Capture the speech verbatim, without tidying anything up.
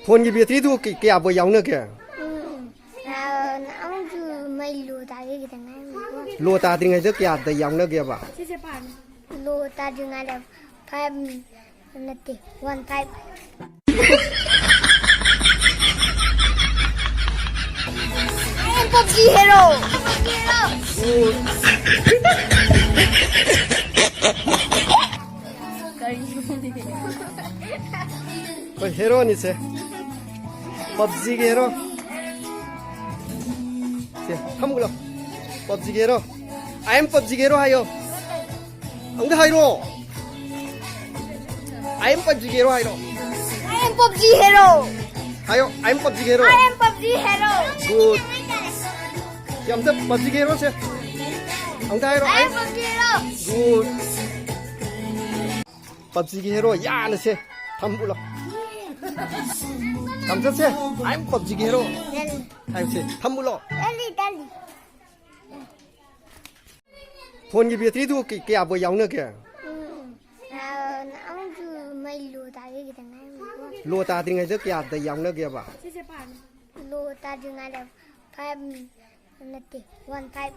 ꯐꯣꯟꯒꯤ ꯕꯦꯇ꯭ꯔꯤꯗꯨ ꯀ-, ꯀꯌꯥꯐꯥꯎ ꯌꯥꯎꯅꯒꯦ? ꯎꯝ꯫ ꯑ, ꯑꯃꯨꯛꯁꯨ ꯃꯩ ꯂꯣ ꯇꯥꯒꯦ ꯈꯤꯇꯪ ꯉꯥꯏꯔꯝꯃꯦꯀꯣ꯫ ꯂꯣ ꯇꯥꯗ꯭ꯔꯤꯉꯩꯗ ꯀꯌꯥꯗ ꯌꯥꯎꯅꯒꯦꯕ? ꯂꯣ ꯇꯥꯗ꯭ꯔꯤꯉꯩꯗ five ꯅꯠꯇꯦ, one five꯫ I am PUBG hero! ꯍꯣꯏ, ꯍꯦꯔꯣꯅꯤ ꯁꯦ꯫ ꯄꯞꯖꯤꯒꯤ ꯍꯦꯔꯣ꯫ ꯁꯦ, ꯐꯝꯃꯨ ꯂꯥꯎ꯫ ꯄꯞꯖꯤꯒꯤ hero. I am PUBG hero ꯍꯥꯏꯌꯣ꯫ ꯑꯃꯨꯛꯇ ꯍꯥꯏꯔꯣ꯫ I am PUBG ꯍꯦꯔꯣ ꯍꯥꯏꯔꯣ꯫ I am PUBG hero. ꯍꯥꯏꯌꯣ, I am PUBG hero. I am PUBG hero. Good. ꯁꯤ ꯑꯝꯇ ꯄꯞꯖꯤꯒꯤ ꯍꯦꯔꯣꯁꯦ꯫ ꯑꯝꯇ ꯍꯥꯏꯔꯣ꯫ I am PUBG hero. Good. ꯄꯞꯖꯤꯒꯤ ꯍꯦꯔꯣ ꯌꯥꯅꯁꯦ꯫ ꯊꯝꯕꯨꯂꯣ꯫ ꯊꯝꯆꯠꯁꯦ꯫ I am ꯄꯞꯖꯤꯒꯤ ꯍꯦꯔꯣ꯫ ꯍꯥꯏꯕꯁꯦ꯫ ꯊꯝꯕꯨꯂꯣ꯫ ꯗꯜꯂꯤ, ꯗꯜꯂꯤ꯫ ꯐꯣꯟꯒꯤ ꯕꯦꯇ꯭ꯔꯤꯗꯨ ꯀ-, ꯀꯌꯥꯕꯨ ꯌꯥꯎꯅꯒꯦ? ꯎꯝ, ꯑ, ꯑꯃꯨꯛꯁꯨ ꯃꯩ ꯂꯣ ꯇꯥꯒꯦ ꯈꯤꯇꯪ ꯉꯥꯏꯔꯝꯃꯦꯀꯣ꯫ ꯂꯣ ꯇꯥꯗ꯭ꯔꯤꯉꯩꯗ ꯀꯌꯥꯗ ꯌꯥꯎꯅꯒꯦꯕ? ꯂꯣ ꯇꯥꯗ꯭ꯔꯤꯉꯩꯗ five ꯅꯠꯇꯦ, one five꯫